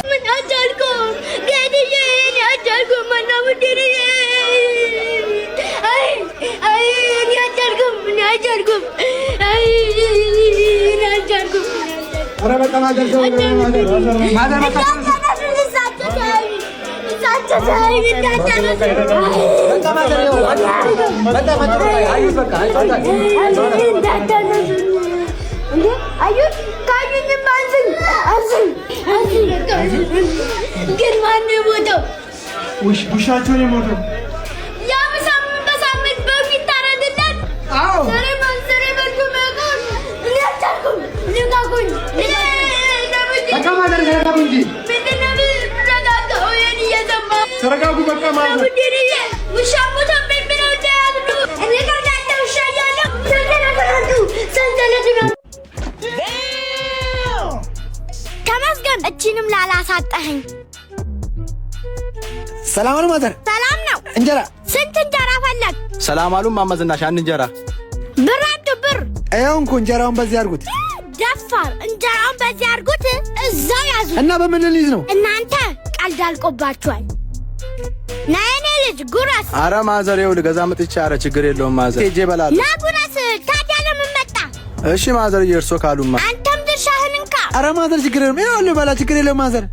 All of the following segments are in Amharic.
ምን አልቻልኩም ጌትዬ፣ እኔ አልቻልኩም። ማናቡድንዬ፣ አይ አይ፣ እኔ አልቻልኩም፣ እኔ አልቻልኩም። አይ እኔ አልቻልኩም። ኧረ በቃ mother ተው፣ mother mother በቃ። እሳቸው ተያዩ፣ እሳቸው ተያዩ፣ እንዳታነሱ። በቃ mother ይኸው መጣ መጣ በቃ አዩት በቃ እንዳታነሱ እንዴ! አዩት፣ ካዩኝማ አንሱኝ፣ አንሱኝ፣ አንሱኝ። ግን ማነው የሞተው? ውሻቸውን የሞተው። ያው ሳምንት በሳምንት በግ ይታረድለት። አዎ። ዛሬ ማን ዛሬ በልቶ የሚያውቀው? እኔ አልቻልኩም። ልቀቁኝ! በቃ mother ተረጋጉ እንጂ። ምንድን ነው የምትረጋጋው? ይሄን እየሰማሁ ተረጋጉ በቃ mother። ውዴንዬ፣ ውሻ ሞተብኝ ብለው እንዳያዝኑ። እኔ ቀርዳዳ ውሻ እያለሁ ሰንሰለት አንዱ ሰንሰለት ነው። ተመስገን፣ እቺንም ላላሳጠኸኝ። ሰላም አሉ mother። ሰላም ነው። እንጀራ። ስንት እንጀራ ፈለግ? ሰላም አሉ እማማ ዝናሽ፣ አንድ እንጀራ። ብር አምጡ ብር። ይኸው እንኩ እንጀራውን በዚህ አድርጉት። ደፋር፣ እንጀራውን በዚህ አድርጉት፣ እዛው ያዙ። እና በምን ልንይዝ ነው? እናንተ ቀልድ አልቆባችኋል። ና የኔ ልጅ ጉረስ። አረ mother ይኸው ልገዛ መጥቼ። አረ ችግር የለውም mother፣ ሄጄ እበላለሁ። ና ጉረስ። ታዲያ ለምን መጣ? እሺ mother፣ እርሶ ካሉማ። አንተም ድርሻህን እንካ። አረ mother ችግር የለውም፣ ይኸው ልበላ፣ ችግር የለውም mother።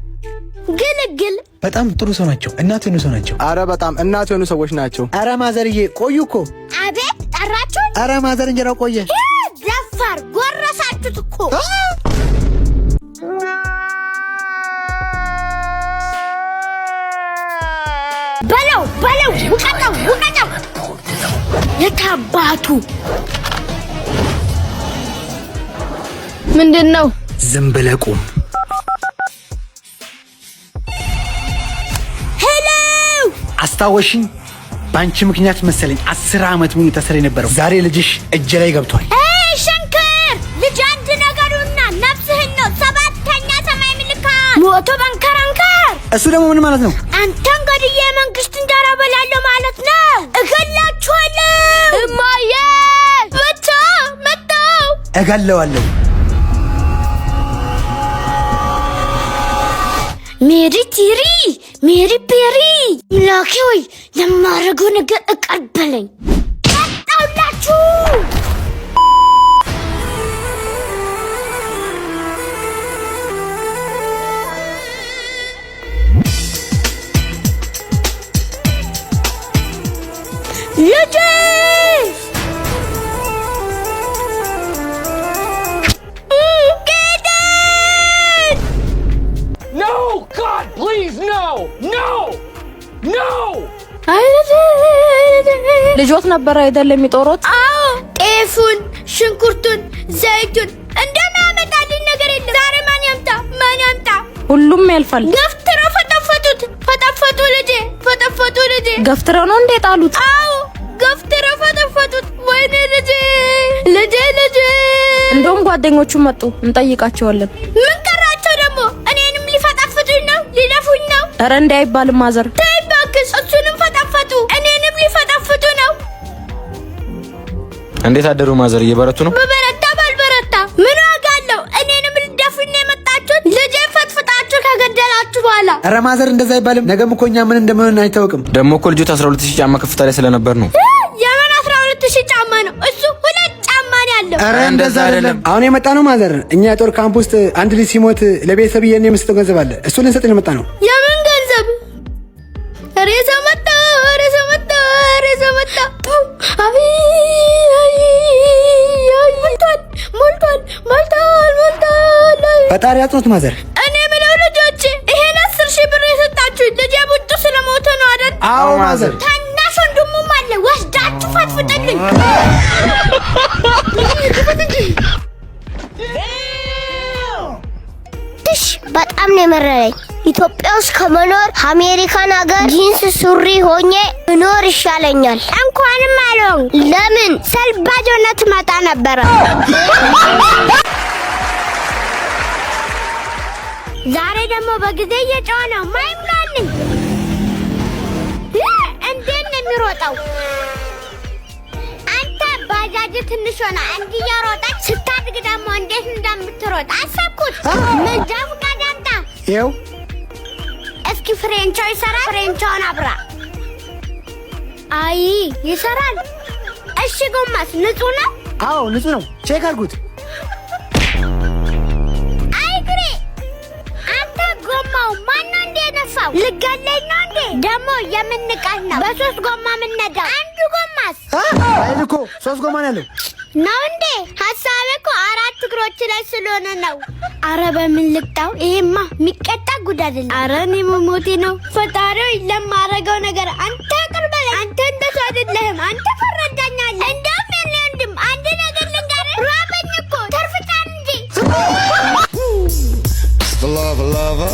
ግልግል። በጣም ጥሩ ሰው ናቸው። እናት የሆኑ ሰው ናቸው። አረ በጣም እናት የሆኑ ሰዎች ናቸው። አረ mother ዬ ቆዩ እኮ። አቤት፣ ጠራችሁን? አረ mother እንጀራው ቆየ። ደፋር፣ ጎረሳችሁት እኮ። በለው በለው፣ ውቀጠው ውቀጠው። የታባቱ ምንድን ነው? ዝም ብለህ ቁም። Hello። አስታወሽኝ? በአንቺ ምክንያት መሰለኝ 10 ዓመት ሙሉ ታስሬ የነበረው። ዛሬ ልጅሽ እጄ ላይ ገብቷል። ኤይ ሸንክር፣ ልጅ አንድ ነገሩና ነፍስህን ነው ሰባተኛ ሰማይ ምልካ ሞቶ በንከረንከር። እሱ ደግሞ ምን ማለት ነው? አንተን ገድዬ የመንግስት እንጀራ በላለሁ ማለት ነው። እገላችኋለሁ። እማዬ ብቻ መጣው። እገለዋለሁ። ሜሪ ቲሪ ሜሪ ፔሪ፣ ላኪ ወይ ለማድረገው ነገር እቀበለኝ። መጣሁላችሁ። ልጄ። ጌጤን። No! God, please, no! No! No! ልጆት ነበር አይደል የሚጦሩት? አዎ፣ ጤፉን፣ ሽንኩርቱን፣ ዘይቱን እንደማያመጣልኝ ነገር የለም። ዛሬ ማን ያምጣ? ማን ያምጣ? ሁሉም ያልፋል። ገፍትረው ፈጠፈጡት፣ ፈጠፈጡ ልጄ፣ ፈጠፈጡ ልጄ። ገፍትረው ነው እንዴ ጣሉት? አዎ፣ ገፍትረው ፈጠፈጡት። ወይኔ ልጄ፣ ልጄ፣ ልጄ። እንደውም ጓደኞቹ መጡ፣ እንጠይቃቸዋለን። ምን ቀራቸው ደግሞ? እኔንም ሊፈጠፍጡኝ ነው፣ ሊደፉኝ ነው። ኧረ እንዲህ አይባልም mother። ተይ እባክሽ፣ እሱንም ፈጠፈጡ፣ እኔንም ሊፈጠፍጡ ነው። እንዴት አደሩ mother? እየበረቱ ነው? በበረታ ባልበረታ ምን ዋጋ አለው? እኔንም ልደፉኝ ነው የመጣችሁት? ልጄን ፈጥፍጣችሁ ከገደላችሁ በኋላ። አረ mother እንደዛ አይባልም። ነገም እኮ እኛ ምን እንደምንሆን አይታወቅም። ደግሞ እኮ ልጆት 12,000 ጫማ ከፍታ ላይ ስለነበር ነው። የምን 12,000 ጫማ ነው? እሱ ሁለት ጫማ ነው ያለው። አረ እንደዛ አይደለም። አሁን የመጣ ነው mother፣ እኛ የጦር ካምፕ ውስጥ አንድ ልጅ ሲሞት ለቤተሰብ የኔ የምንሰጠው ገንዘብ አለ። እሱ ልንሰጥ ነው የመጣ ነው። የምን ገንዘብ? ሬሳ መጣ፣ ሬሳ መጣ፣ ሬሳ መጣ። አይ አይ አይ፣ ሞልቷል፣ ሞልቷል፣ ሞልቷል፣ ሞልቷል። ፈጣሪ አጽኖት mother። እኔ የምለው ልጆች፣ ይሄን 10,000 ብር የሰጣችሁኝ ልጄ ቡጡ ስለሞተ ነው አይደል? አዎ mother። ታናሽ ወንድሙም አለ፣ ወስዳችሁ ፈትፍጡልኝ። ትሽ በጣም ነው የመረረኝ። ኢትዮጵያ ውስጥ ከመኖር አሜሪካን ሀገር ጂንስ ሱሪ ሆኜ እኖር ይሻለኛል። እንኳንም አልሆንኩ። ለምን? ሰልባጅ ሆነህ ትመጣ ነበረ። ዛሬ ደግሞ በጊዜ እየጮኸ ነው። ማይምላልኝ እንዴት ነው የሚሮጠው? አንተ ባጃጅ ባጃጅ ትንሽ ሆና እንዲህ እየሮጠች ስታድግ ደግሞ እንዴት እንደምትሮጥ አሰብኩት። መንጃ ፈቃድ አምጣ። ይኸው። እስኪ ፍሬንቻው ይሰራል? ፍሬንቻውን አብራ። አይ ይሰራል። እሺ ጎማስ ንጹህ ነው? አዎ ንጹህ ነው። Check አድርጉት። አይ ግሬ፣ አንተ ጎማው ማነው እንዴ የነፋው? ልገለኝ ነው እንዴ? ደግሞ የምንቃት ነው በሶስት ጎማ የምነዳው። አንዱ ጎማስ? አይል እኮ ሶስት ጎማ ነው ያለው። ነው እንዴ? ሀሳቤ እኮ አራት እግሮች ላይ ስለሆነ ነው። አረ በምን ልቅጣው? ይሄማ የሚቀጣ ጉድ አይደለም። አረ እኔ መሞቴ ነው። ፈጣሪው ለማረገው ነገር አንተ ይቅር በለኝ። አንተ እንደሱ አይደለህም። አንተ ትረዳኛለህ። እንደውም የኔ ወንድም አንድ ነገር ልንገርህ፣ ራበኝ እኮ ተርፍታን እንጂ። The lover, lover.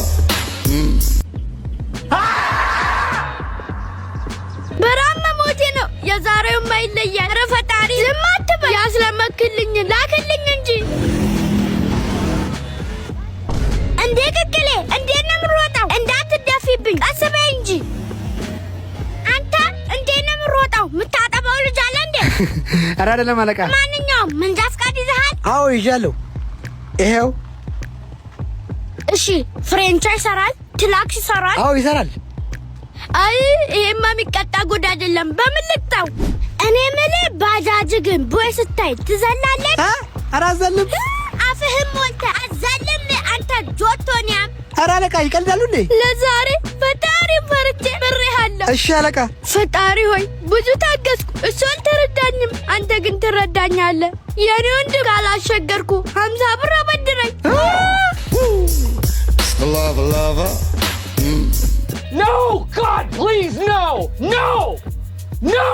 በራም መሞቴ ነው። የዛሬውማ ይለያል። ኧረ ፈጣሪ ዝም አትበል። ያስለመክልኝ ላክልኝ እንጂ። እንዴ ቅቅሌ፣ እንዴት ነው የምሮጠው? እንዳትደፊብኝ ቀስ በይ እንጂ። አንተ እንዴት ነው የምሮጠው? የምታጠባው ልጅ አለ እንዴ? ኧረ አይደለም አለቃ። ማንኛውም መንጃ ፈቃድ ይዘሃል? አዎ ይዣለሁ። ይሄው። እሺ ፍሬንቻ ይሰራል? ክላክስ ይሰራል? አዎ ይሰራል። አይ ይሄማ የሚቀጣ ጉድ አይደለም። በምን ልቅጣው? እኔ የምልህ ባጃጅ ግን ቦይ ስታይ ትዘላለች? ኧረ አዘልም። አፍህም ሞልተህ አዘልም። አንተ ጆቶኒያም። ኧረ አለቃ ይቀልዳሉ እንዴ? ለዛሬ ፈጣሪ ፈርቼ ምሬሃለሁ። እሺ አለቃ። ፈጣሪ ሆይ ብዙ ታገስኩ፣ እሱ አልተረዳኝም። አንተ ግን ትረዳኛለህ። የኔ ወንድም ካላሸገርኩ 50 ብር አበድረኝ። The lover, lover. No! God, please, no! No! No!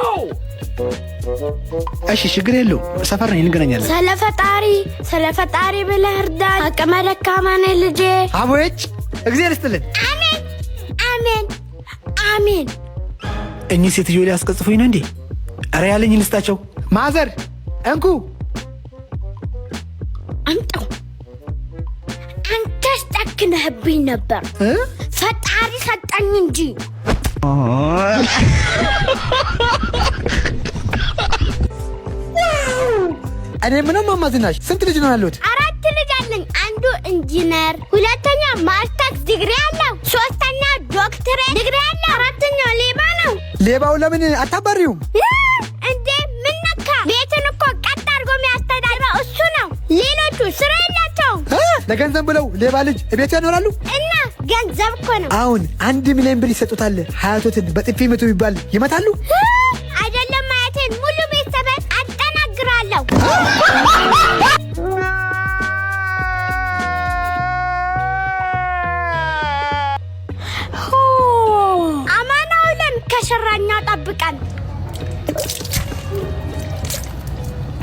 እሺ ችግር የለውም። ሰፈር ነኝ፣ እንገናኛለን። ስለ ፈጣሪ፣ ስለ ፈጣሪ ብለህ እርዳኝ። አቅመ ደካማ ነኝ ልጄ። አቦች እግዚአብሔር ይስጥልን። አሜን፣ አሜን፣ አሜን። እኚህ ሴትዮ ሊያስቀጽፉኝ ነው እንዴ? ኧረ ያለኝ ልስጣቸው። ማዘር እንኩ። አምጣው። አንተስ ጨክነህብኝ ነበር። እ? ፈጣሪ ሰጠኝ እንጂ። እኔ ምንም እማማ ዝናሽ ስንት ልጅ ነው ያሉት? አራት ልጅ አለኝ። አንዱ ኢንጂነር፣ ሁለተኛ ማስተርስ ዲግሪ አለው፣ ሶስተኛ ዶክትሬት ዲግሪ አለው፣ አራተኛው ሌባ ነው። ሌባው ለምን አታባሪውም? እንዴ ምን ነካ? ቤትን እኮ ቀጥ አድርጎ የሚያስተዳድረው እሱ ነው። ሌሎቹ ስራ የላቸውም። እ? ለገንዘብ ብለው ሌባ ልጅ ቤቱ ያኖራሉ? እና ገንዘብ እኮ ነው። አሁን 1 ሚሊዮን ብር ይሰጡታል። ሀያቶትን በጥፊ ምቱ ቢባል ይመታሉ? አይደለም አያቴን ሙሉ ቤተሰብን አጠናግራለሁ። አማን አውለን ከሸራኛ ጠብቀን።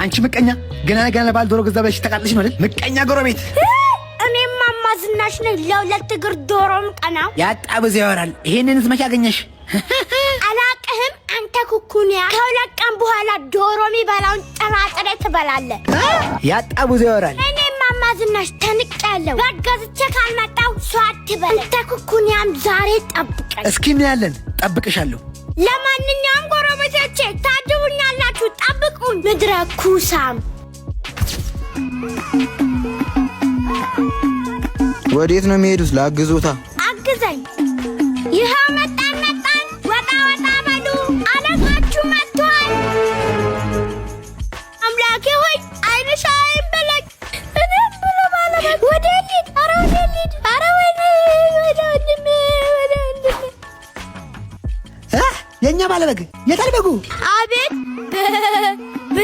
አንቺ ምቀኛ፣ ገና ገና ለባል ዶሮ ገዛ ብለሽ ተቃጥለሽ ነው አይደል? ምቀኛ ጎረቤት። እኔም እማማ ዝናሽ ነኝ። ለሁለት እግር ዶሮም ቀናው። ያጣ ብዙ ያወራል። ይሄንንስ መቼ አገኘሽ? አላቅህም አንተ ኩኩንያ። ከ2 ቀን በኋላ ዶሮ የሚበላውን ጥራጥሬ ትበላለህ። ያጣ ብዙ ያወራል። እኔ እማማ ዝናሽ ተንቄያለሁ። በግ ገዝቼ ካልመጣሁ ሰው አትበለኝ። አንተ ኩኩንያም ዛሬ ጠብቀኝ። እስኪ እናያለን። ጠብቅሻለሁ። ለማንኛውም ጎረቤቶቼ ታጅቡኛላችሁ፣ ጠብቁኝ። ምድረ ኩሳም። ወዴት ነው የሚሄዱት? ላግዞታ። አግዘኝ። ይኸው መጣን መጣን። ወጣ ወጣ በሉ፣ አለቃችሁ መጥቷል። አምላኬ ሆይ አይንሽ አይን በለኝ። እኔም ብሎ ባለበት ወደ ልሂድ፣ ኧረ ወደ ልሂድ፣ ኧረ ወይኔ ወደ ወንድሜ፣ ወደ ወንድሜ። እ? የእኛ ባለበግ የታል በጉ? አቤት በ